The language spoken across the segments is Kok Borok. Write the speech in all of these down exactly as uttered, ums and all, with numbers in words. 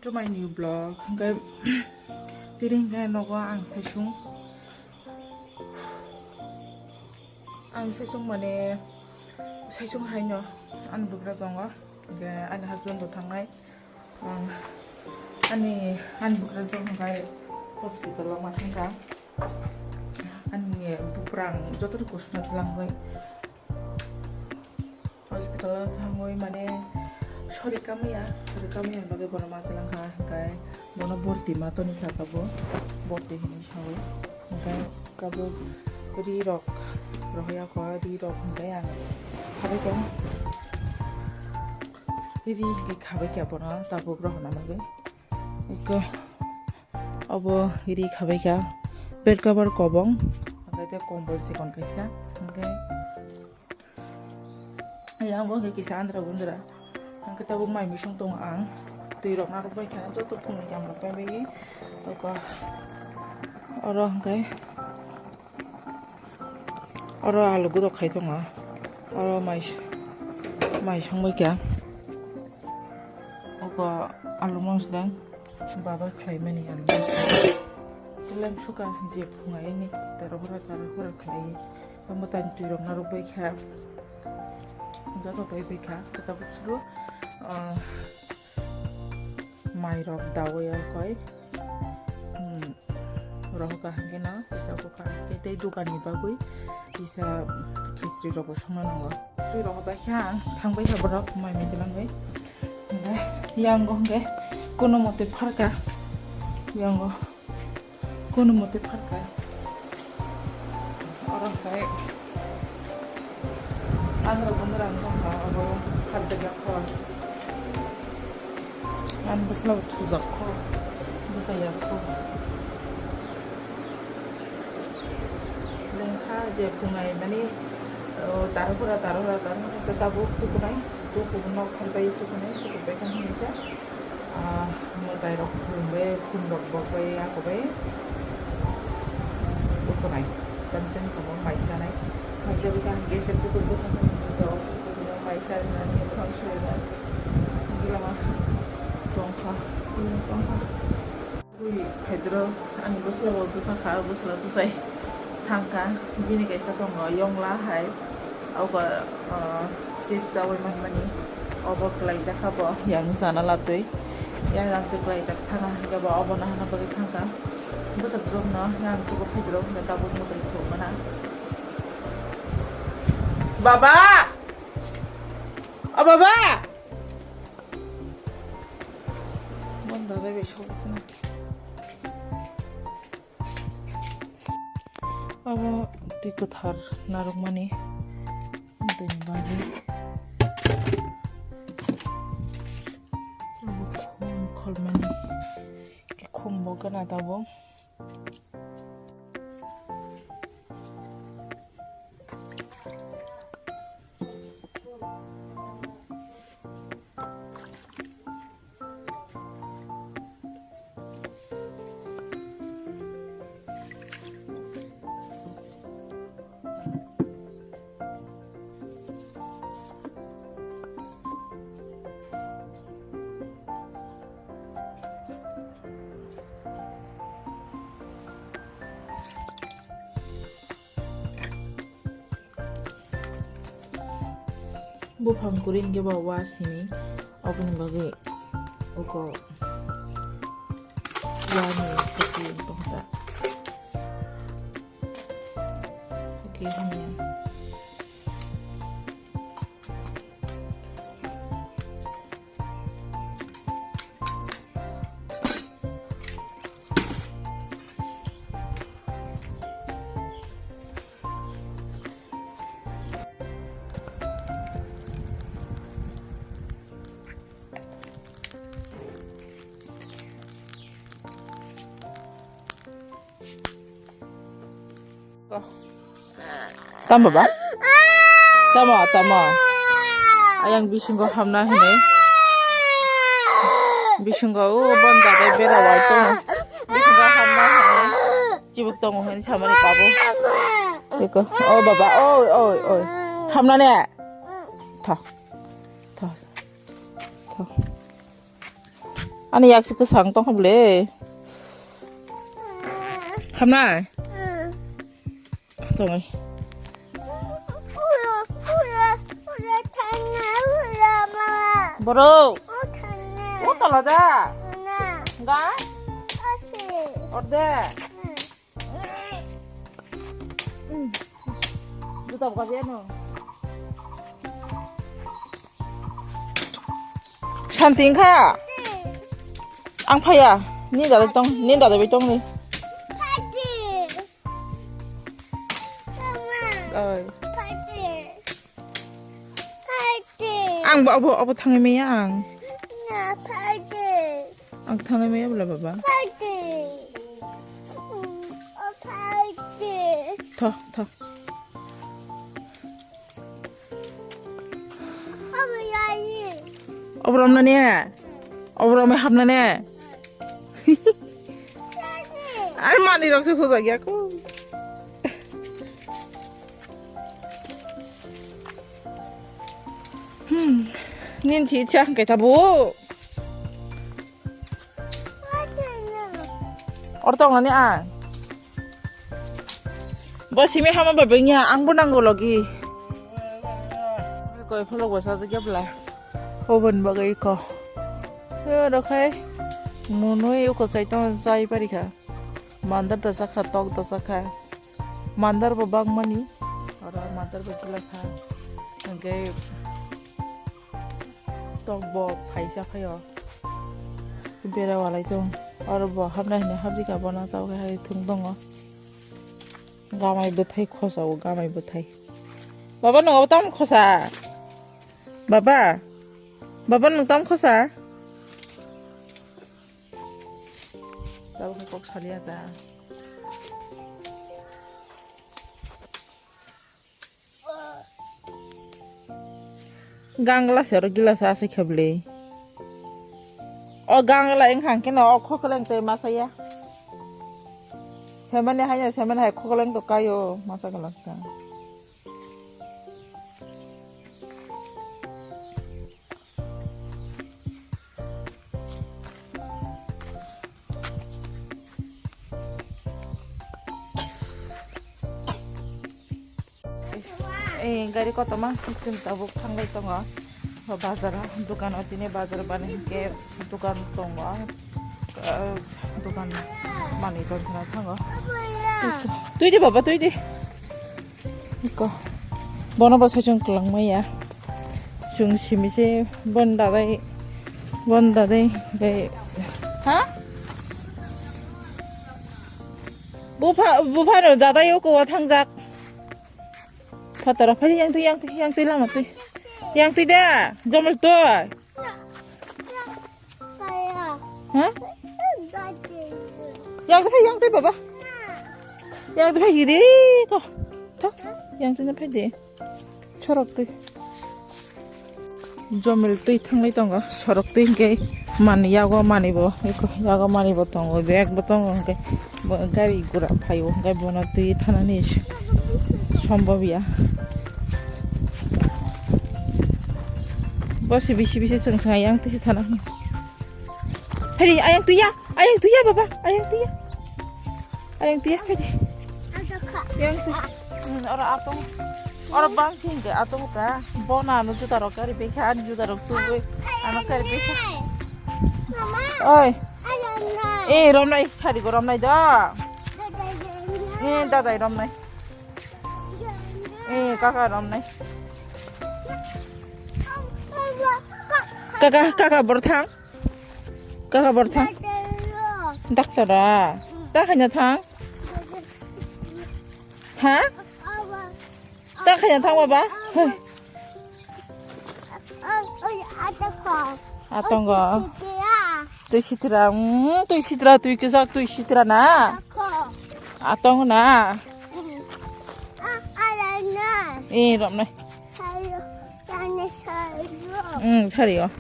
To my new vlog. Hingke tini hingke nogo ang saisung, ang saisung mane saisung haino ani bugra tongo, hingke ani husband bo thangnai. Ang ani, ani bugra jok hingke hospital o ma thangka. Ani buprang joto ni kusuna twlangwi hospital o thangwi mane sori kamaya, sori kamaya bagwi bono ma twlangkha, hingke bono borti ma toni kha kabo, borti hinwi sawi, hingke kabo ri rok rohorya kho, ri rok hingke ang khabai kha, ri hingke khabai kha bono tabuk rohorna bagwi. Eko obo ri khabai kha, bed cover kobong, hingke tei kombol chikon kaisa, hingke yang bo hingke kisa andra gundra, hingke tabuk mai misong tongo ang, twi rok narwk bai kha, joto phungni yang rok bai bai, eko oro hingke. Oro alu gudok khai tongo. Oro mai, mai songbai kha. Oko alu mosdeng. Baba khlaimani alu mosdeng. Lem suka je phunga ini. Taro hora, taro hora khlai. Omo tani twi rok narwk bai kha. Joto bai bai kha. Kota buksuru, ah, mai rok dawi o koi. Hmm. Rohorka hingke no kisa bwkha hingke tei dogan ni bagwi kisa khichri rok bo songna nango. Sui rohor bai kha ang thang bai kha borok mai mui twlangwi. Hingke yango hingke kono mote pharka, yango kono mote pharka. Oro hingke andro bondro ang tongkha, abo kharjakya kho. Ani bwsla bo thujak kho, bwsajak kho. Lengkha je phunai mani, o, tarhura, tarhura, tarhura khe tabuk tukunai, tuku nok phalbai tukunai, tukubai kha hwnwi khe, ah, mwtai rok khum bai, khum rok bok bai, ako bai tukunai. Tamo chwng tamo mai chanai, mai chawi khe ang gas se kukur bwsakha, kukur no mai cha rwnani, bwkhak soi rwna, gilama tongkha, tongkha. Bui phaidoro ani bwsla bo bwsa kha, bwsla bwsai thangkha, bini kaisa tongo yongla hai, abo, ah, chips chawi manmani, obo kwlaijak kha bo yang janala twi, yang jang twi kwlaijak thangkha, hwnkhe bo obo nahana bagwi thangkha, bwsajwk no yang tubu phaidoro hwnkhe tabuk mwtai thwk mana. Baba! O baba! Bon dada bai sok khna. Abo twi kwthar narwkmani twi bagwi. Abo khum kholmani. Khum bo gana tabuk. Buphang kwrwi hwnkhe bo wa simi, oboni bagwi uko wani kwtwi tongkha. Oke, hamya. Tamo ba? Tamo, tamo. Ayang bisingo hamna hinwi. Bisingo o bonda de bera wai tongo. Bisingo hamna hinwi. Chibuk tongo hinwi samani kabo. Eko. O baba, oi, oi, oi. Hamna ne? Tha. Tha. Tha. Ani yak si kwsang tong kha bwle. Khamnai? Tongwi. Boro. O tola da. Ga? Orde. Juta buka je no. Santi wngkha? Ang phaiya. Ni dada tong, ni dada bai tong ni. Oi. Ang bo abo, abo thangwi maya ang. Ang thangwi maya bwla baba. Tho, tho. Oborom na ne? Oborom hapna ne? Ai mani rok se khojak ya ko. Hmm. Nin thi cha ke ta bu. Ortong nani a. Bo simi hama ba bengya ang bo nango logi. Koi pholok bo sa jagya bla. Oven bagwi ko. Yo dokhai. Munui uko chai tong chai parikha. Mandar da sakha tok da sakha. Mandar bo bangmani. Oro mandar bo gila sa. Hingke Tok bo phaisa phaio. Bera walai tong. Oro bo hapna hini hapjika bono tao khe hai thung tongo. Gamai bwthai khosa o, gamai bwthai. Baba, nwng abo tamo khosa? Baba? Baba, nwng tamo khosa? Tabukhe kok salia ta. Gangla se oro gila sa se kheble. O gangla wngkha hwnkhe no o khokleng tei masa ya. Semani hanya semani hai khokleng to kaio masa gala sa. Eh, gari kotorma chwng tabuk thanglai tongo. Bazar, dukan o tini bazar bani hinkhe dukan tongo. Eh, dukan manwi tongthana thango. Twi di baba, twi di. Iko. Bono bo saichung kwlangmaya. Chwng simi se bon dadai, bon dadai, bai. Ha? Bupha, bupha no dadai o kowa thangjak. Phataro phai yang twi, yang twi, yang twi lama twi. Yang twi da, jomol twi. Ha? Yang twi phai, yang twi baba. Yang twi phai di ko. Thak, yang twi phai di. Chorok twi. Jomil twi thanglai tongo, sorok twi hwnkhe mani yago mani bo, eko yago mani bo tongo, bag bo tongo, hwnkhe bo gari gura phaio, hwnkhe bono twi thanani sombobya. Bo se bisi bisi chwng chwng yang twi se thana. Phai di, ayang tuya, ayang tuya baba, ayang tuya. Ayang tuya, phai di. Ayang tuya. Hmm, oro atong. Oro bang sing ke atong ta. Bona no juta rok kari pekha, ani juta rok tugui. Ano kari pekha. Oi. Eh, romnai, sari go romnai do. Eh, dadai romnai. Eh, kaka romnai. Kaka, kaka borthang. Kaka borthang. Daktora. Ta khaina thang. Ha? Ta khaina thang baba. Atongo. Twi sitra, mm, twi sitra, twi kwchak, twi sitra na. Atong na. Eh, romnai. Hmm, sari o.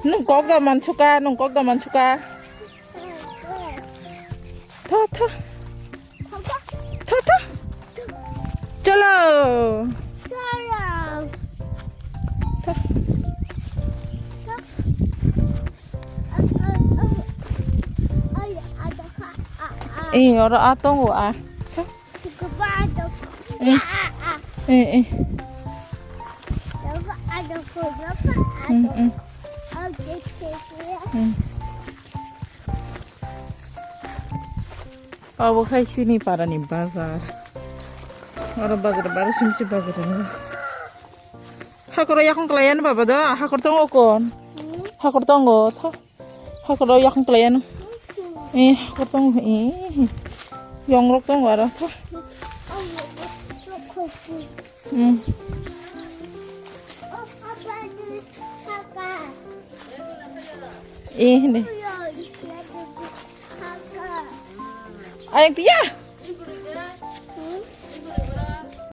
Nung kok da mansuka, nung kok da mansuka. Tho, tho. Tho, tho. Chalo. Tho. Eh, oro a tongo a. Eh, eh, eh. Mm, mm. Mm. Abo khai chini parani bazar. Oro bazar, baro simsi bazar. Hakoro yakung kalayan baba da, hakor tongo kon. Hakor tongo, tha. Hakoro yakung kalayan. Eh, hakor tongo, eh. Yongrok tongo aro, tha. Hmm. Eh, ne. Ayang tia.